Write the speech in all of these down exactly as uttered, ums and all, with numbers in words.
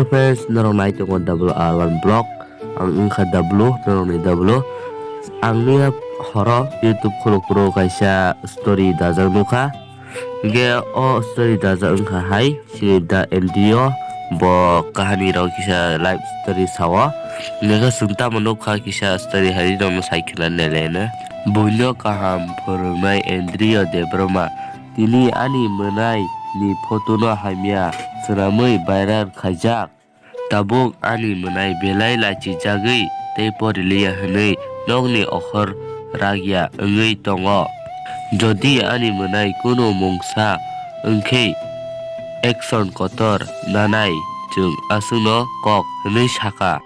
Friends, norok nai tongo W R one vlog. Ang wngkha W, norokni W. Ang miya horo YouTube khuluk phuru kaisa story dajak nukha. Hinkhe o story dajak wngkha hai, chini da Andrew, bo kahani rok kisa life story sao. Hinkhe chwng tamo nukha kisa story hai rokno sai khna nai laino. Buino kaham phwrwngnai Andrew Debbarma. Tini ani mwnai ni photo no hamya swnamwi viral khaijak. Tabuk ani mwnai belai lachijagwi tei poriliya hwnwi nokni okhor rakya wngwi tongo. Jodi ani mwnai kunu mungsa wngkhe action kotor nanai chwng aswkno kok hwnwi sakha.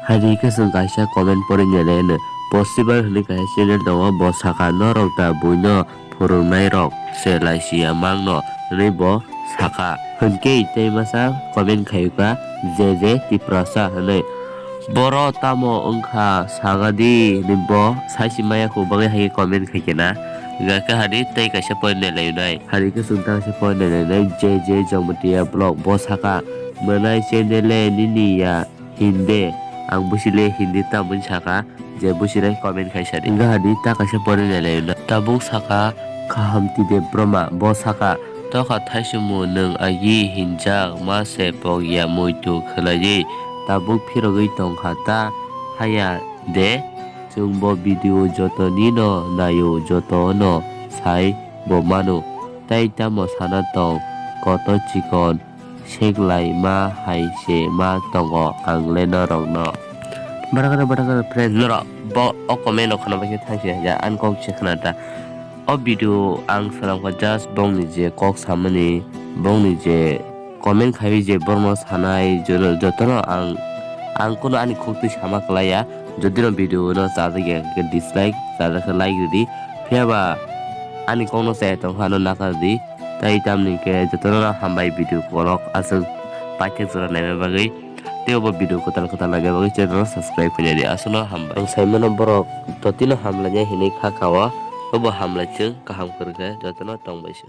Hari khe chwng kaisa comment pori nai laino. Possible hwnwi kaisa channel tongo, bo sakha norok da buino phwrwngnairok se laisiya mangno hwnwi bo sakha. Hwnkhe tei masa comment khaikha J J Tiprasa hwnwi. Boro tamo wngkha sagadi hwnwi bo saisi maya khu bagwi hai comment khaikhe na. Hwnkhe hari tei kaisa point nai lainai. Hari khe chwng ta kaisa point nai lainai J J Jamatia vlog bo sakha. Mwnai channel le nini ya. Hindi, ang busi le Hindi tamoni saka, je busi le comment khai sadi. Wngkha hadi ta kaisa pori nai lai no. Tabuk saka Kahamti Debbarma, bo saka, tokha thaisumu nwng agi hinjak ma se pok ya muitu khwlai di. Tabuk phirogwi tongkha ta haya de. Chwng bo video joto ni no naio, joto no sai bo mano. Tai tamo sana tong, koto chikon. Seklai ma hai se ma tongo ang le norokno. Bwrwkra bwrwkra friend norok bo o comment rok khna bai khe thang se ya ang kok se khna ta. O video ang swnamkha just bongni je kok samani, bongni je comment khaiwi je bormo sanai jono jotono ang ang kuno ani khuk twi sama kwlai ya. Jodi no video no chajak ya hwnkhe dislike, chajak khe like ridi. Phiya ba ani kokno chaya tongkha ano nakar di. Tai tamni khe jotono hambai video kolok aswk paithak jora naina bagwi. Tei obo video kwtal kwtal naina bagwi channel no subscribe khainai di. Aswkno hambai. Ang saimano borok totino hamlainai hinwi kha kha o. Obo hamlai chwng kaham kwrwkhe jotono tongbai se.